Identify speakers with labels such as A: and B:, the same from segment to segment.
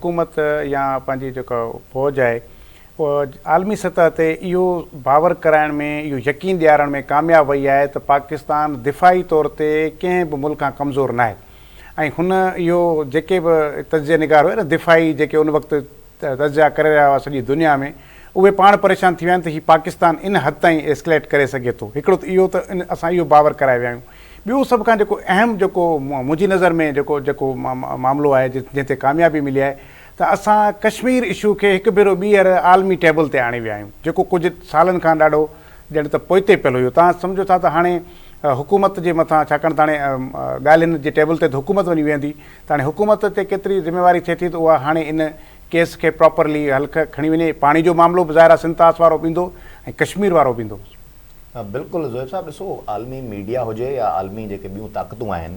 A: حڪومت يا پنهنجي جيڪا فوج آهي اها عالمي سطح تي اهو باور ڪرائڻ ۾ اهو يقين ڏيارڻ ۾ ڪامياب وئي آهي ته پاڪستان دفاعي طور تي ڪنهن به ملڪ کان ڪمزور ناهي ۽ هن اهو جيڪي به تجزيه نگار هيا نه دفاعي جيڪي ان وقت تجزيا ڪري رهيا هئا سڄي دنيا ۾ اهي پاڻ پريشان ٿي ويا آهن ته هي پاڪستان ان حد تائين ايسڪليٽ ڪري سگهي ٿو. هڪڙو ته اهو ته اسان اهو باور ڪرائي ويا آهيون. ٻيو سڀ کان جيڪو اهم جيڪو منهنجي نظر ۾ جيڪو جيڪو معاملو آهي جنهن تي ڪاميابي ملي آهي ته اسان ڪشمير اشو کي هڪ ڀيرو ٻيهر عالمي ٽيبل تي آڻي ويا آهيون جيڪو ڪجهه سالن کان ڏاڍو ڄڻ ته پوئتي پيل هيو. توهان سمجهو ٿا ته هاڻي حڪومت جي مٿان ڇاڪاڻ ته هاڻي ڳالهين جي ٽيبل تي ته حڪومت وڃي ويهندي ته هاڻي حڪومت تي ڪيتري ذميواري ٿئي ٿي ته اها هاڻي ان ڪيس کي پراپرلي حل کڻي وڃي. پاڻي جو معاملو به ظاهر آهي سنڌ طاس وارو به ايندو ۽ ڪشمير وارو به ايندو.
B: بلڪل زوهيب صاحب ڏسو عالمي ميڊيا هجي يا عالمي جيڪي ٻيون طاقتون آهن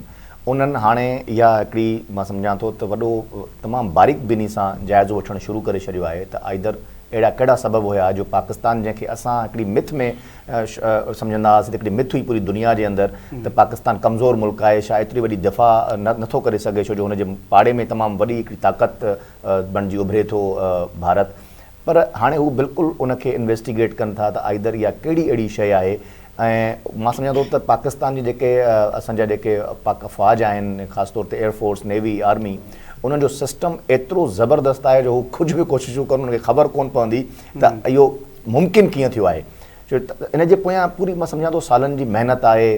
B: انهن هاڻي اها هڪڙي مان سمجهان ٿو ته وڏو تمام باريڪ بيني سان جائزو وٺڻ شروع ڪري ڇڏيو آهي ته آئيدر اهڙا ڪهڙا سبب هيا جو پاڪستان جنهن کي اسان هڪڙي مٿ ۾ سمجهندا هئاسين ته هڪڙي مٿ هئي پوري دنيا جي اندر ته پاڪستان ڪمزور ملڪ آهي شايد ايتري وڏي دفاع نه ٿو ڪري سگهي ڇو جو هن جي پاڙي ۾ تمام وڏي هڪڙي طاقت بڻجي اڀري ٿو ڀارت پر هاڻي هو بلڪل ان کي انويسٽيگيٽ ڪن ٿا ته آئيدر اها ڪهڙي اهڙي شيء آهي ۽ مان سمجهان ٿو ته پاڪستان جي جيڪي اسان جا جيڪي پاڪ افواج آهن خاص طور تي ايئر فورس نيوي آرمي انهن جو سسٽم ايترو زبردست آهي جو هو ڪجهه به ڪوششون ڪن انهن کي خبر ڪون پوندي ته اهو ممڪن ڪيئن ٿيو آهي ڇو ان جي پويان پوري مان سمجهان ٿو سالن جي محنت آهي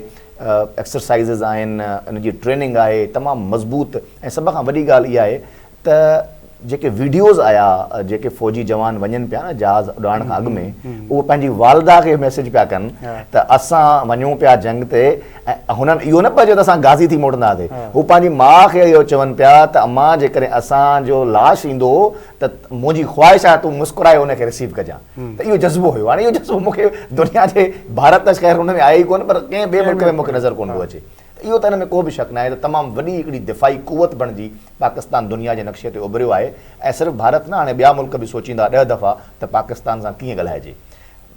B: ايڪسرسائزز آهن ان جي ٽريننگ آهي تمام مضبوط ۽ سڀ کان وڏي ڳالهه اها آهي ته جيڪي ويڊيوز آيا جيڪي فوجي جوان وڃن پيا نه جهاز اڏائڻ کان اڳ ۾ اهو پنهنجي والده کي ميسيج پيا ڪن ته اسان وڃون پيا جنگ تي ۽ هنن اهو نه پيا چون ته اسان غازي ٿي موٽنداسين هو پنهنجي ماء کي اهو چون پيا ته امان جيڪڏهن اسان جو لاش ايندو ته منهنجي خواهش آهي تون مسڪرائي ان کي رسيو ڪجان ته اهو جذبو هيو هاڻي اهو جذبو مون کي دنيا جي ڀارت ته خير ان ۾ آهي ئي ڪونه پر ڪنهن ٻئي ملڪ ۾ مون کي نظر ڪونه ٿو اچي ته اهو ته ان ۾ ڪو به شڪ ناهي ته تمام وڏي هڪڙي دفاعي قوت بڻجي پاڪستان دنيا جي نقشي تي اڀريو آهي ۽ صرف ڀارت نه هاڻي ٻيا ملڪ به سوچيندا ڏهه دفعا ته پاڪستان سان ڪيئن ڳالهائجي.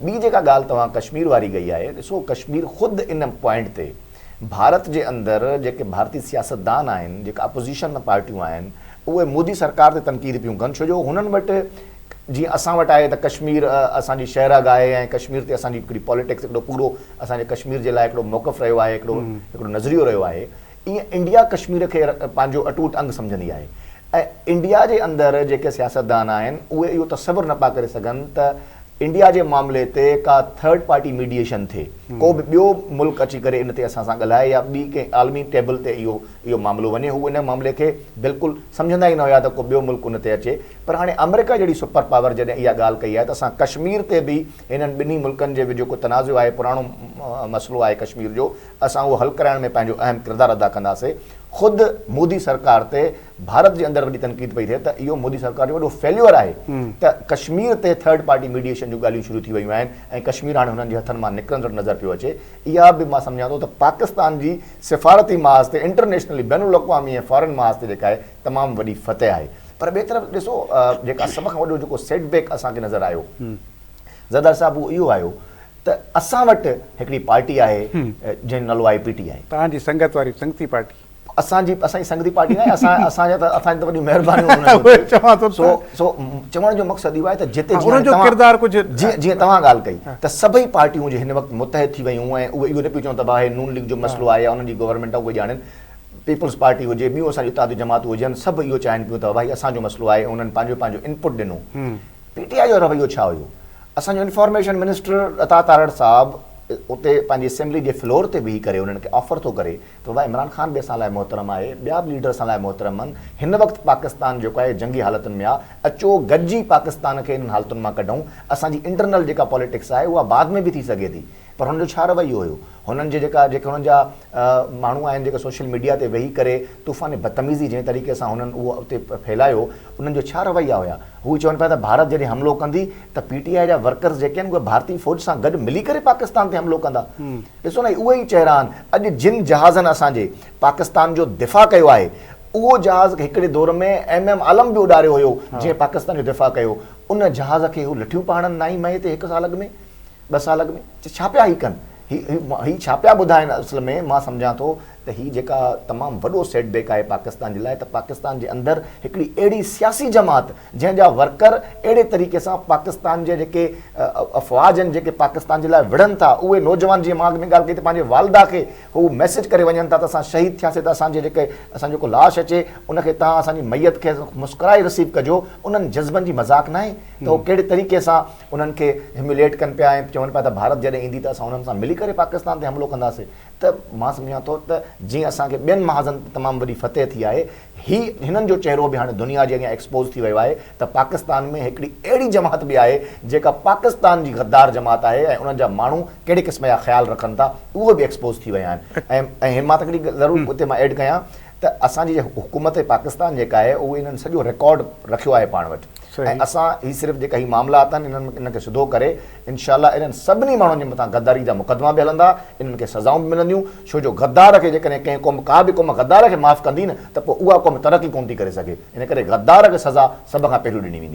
B: ٻي جيڪا ڳالهه توهان ڪشمير واري ڪئي آهي ڏسو ڪشمير خود ان پوائنٽ تي ڀارت جي اندر جيڪي ڀارتي سياستدان آهن جيڪا اپوزيشن پارٽيون آهن اهي مودي سرڪار تي تنقيد پيون ڪن ڇو جو هنن وٽ جيئن اسان وٽ آهي ته ڪشمير اسان جي شهرگ آهي ۽ ڪشمير تي اسان جي هڪڙي پاليٽڪس هڪڙو پورو اسان جي ڪشمير جي لاء هڪڙو موقف رهيو آهي هڪڙو هڪڙو نظريو رهيو آهي ائين انڊيا ڪشمير کي پنهنجو اٽوٽ انگ سمجهندي آهي ۽ انڊيا جي اندر جيڪي سياستدان آهن اهي اهو تصور نه پيا ڪري سگهن ته انڊيا جي معاملي تي ڪا ٿرڊ پارٽي ميڊيئيشن ٿئي ڪو به ٻيو ملڪ اچي ڪري ان تي اسان سان ڳالهائي يا ٻي ڪنهن عالمي ٽيبل تي اهو اهو معاملو وڃي هو ان معاملي کي بلڪل سمجهندا ئي نه هيا ته ڪو ٻيو ملڪ ان تي اچي پر هاڻي آمريڪا جهڙي سپر پاور جڏهن اها ڳالهه ڪئي آهي ته اسان ڪشمير تي به هنن ٻنهي ملڪن جي جيڪو تنازعو آهي پراڻو مسئلو آهي ڪشمير جو اسان اهو حل ڪرائڻ ۾ پنهنجو اهم ڪردار ادا ڪنداسي خود مودي سرڪار تي ڀارت جي اندر وڏي تنقيد پئي ٿئي ته اهو مودي سرڪار جو وڏو فيليور آهي ته ڪشمير تي ٿرڊ پارٽي ميڊيئيشن جون ڳالهيون شروع ٿي ويون آهن ۽ ڪشمير هاڻي هنن جي هٿن مان نڪرندڙ نظر پيو اچي اها به مان سمجهان ٿو ته پاڪستان جي سفارتي محاذ تي انٽرنيشنلي بين الاقوامي ۽ فارن محاذ تي جيڪا آهي تمام وڏي فتح آهي پر ٻئي طرف ڏسو جيڪا سڀ کان وڏو جيڪو سيٽ بيڪ اسان کي نظر آيو زرداري صاحب اهو اهو آيو ته اسان وٽ هڪڙي پارٽي آهي جنهن جو نالو آهي پي ٽي آء.
A: توهان جي سنگت واري سنگتي پارٽي.
B: اسان جي اسان جي سنگتي پارٽي ناهي اسان اسان جا ته اسان جي ته وڏيون مهربانيون انهن جون
A: چوان ٿو
B: سو سو چوڻ جو مقصد اهو آهي ته جتي
A: جيئن انهن جو ڪردار ڪجهه
B: جيئن جيئن توهان ڳالهه ڪئي ته سڀئي پارٽيون جي هن وقت متحد ٿي ويون ۽ اهي اهو نه پيون چون ته ڀاء هي نون ليگ جو مسئلو آهي يا انهن جي گورنمينٽ آهي اهي ڄاڻين پيپلز پارٽي هجي ٻيون اسان جون اتحادي جماعتون هجن سڀ اهو چاهين پيون ته ڀائي اسان جو مسئلو آهي انهن پنهنجو پنهنجو انپٽ ڏنو. پي ٽي آء جو رويو ڇا هيو؟ اسان جو انفارميشن منسٽر عطا تارڙ صاحب اتي پنهنجي اسيمبلي جي فلور تي بيهي ڪري انهن کي آفر ٿو ڪري ته بابا عمران خان به اسان لاء محترم آهي ٻيا به ليڊر اسان لاء محترم آهن هن وقت پاڪستان جيڪو آهي جنگي حالتن ۾ آهي اچو گڏجي پاڪستان کي انهن حالتن مان ڪڍون اسان جي انٽرنل جيڪا پاليٽڪس آهي اها بعد ۾ به ٿي سگهي ٿي پر هنن جو ڇا رويو هيو؟ هنن جي جيڪا جيڪي هنن جا ماڻهو آهن جيڪي سوشل ميڊيا تي ويهي ڪري طوفان بدتميزي جنهن طريقي سان هنن اهو اتي ڦهلايو انهن جو ڇا رويا هيا؟ هو چون پيا ته ڀارت جڏهن حملو ڪندي ته پي ٽي آء جا ورڪرز جيڪي آهن اهي ڀارتي فوج سان گڏ ملي ڪري پاڪستان تي حملو ڪندا. ڏسو نه اهي ئي چهرا آهن اڄ جن جهازن اسان جي پاڪستان جو دفاع ڪيو آهي اهو جهاز هڪڙي دور ۾ ايم ايم عالم به اڏاريو هيو جنهن پاڪستان جو دفاع ڪيو ان جهاز کي هو لٺيون پيا هڻن نائين مئي تي هڪ سال اڳ ۾. ٻه سال اڳ ۾ ڇا پيا هي ڪن هي هي ڇا پيا ٻڌائن اصل ۾ مان سمجهان ٿو ته هي جيڪا تمام وڏو سيٽ بيڪ آهي پاڪستان جي لاء ته پاڪستان جي اندر هڪڙي اهڙي سياسي جماعت جنهن جا ورڪر اهڙي طريقي سان پاڪستان جي جيڪي افواج آهن جيڪي پاڪستان جي لاء وڙهن ٿا اهي نوجوان جيئن مان اڳ ۾ ڳالهه ڪئي ته پنهنجي والده کي هو ميسيج ڪري وڃن ٿا ته اسان شهيد ٿياسي ته اسان جي جيڪي اسان جو جيڪو لاش اچي ان کي توهان اسان جي ميت کي مسڪرائي رسيو ڪجو انهن جذبن جي مذاق ناهي ته هو ڪهڙي طريقي سان انهن کي هيوميليٽ ڪن پيا ۽ چون پيا ته ڀارت جڏهن ايندي ته اسان انهن سان ملي ڪري پاڪستان تي حملو ڪنداسين ته مان سمجهان ٿو ته جيئن اسان کي ٻين محاذن تي تمام وڏي فتح ٿي آهي هي هنن جو چهرو به هاڻي دنيا جي اڳيان ايڪسپوز ٿي ويو آهي ته پاڪستان ۾ هڪڙي اهڙي جماعت به آهي جيڪا پاڪستان جي غدار جماعت آهي ۽ انهن جا ماڻهو ڪهڙي قسم جا خيال رکن ٿا اهو به ايڪسپوز ٿي ويا آهن ۽ ۽ مان ته هڪڙي ضرور اتي مان ايڊ ڪيان ته اسان جي حڪومت پاڪستان جيڪا آهي اهي انهن سڄو رڪارڊ رکيو آهي پاڻ وٽ ۽ اسان هي صرف جيڪا هي معاملات آهن انهن انهن کي سڌو ڪري انشاء الله انهن سڀني ماڻهن جي مٿان غداري جا مقدما به هلندا انهن کي سزائون به ملنديون ڇو جو غدار کي جيڪڏهن ڪنهن قوم ڪا به قوم غدار کي معاف ڪندي نه ته پوء اها قوم ترقي ڪونه ٿي ڪري سگهي ان ڪري غدار کي سزا سڀ کان پهريون ڏني ويندي.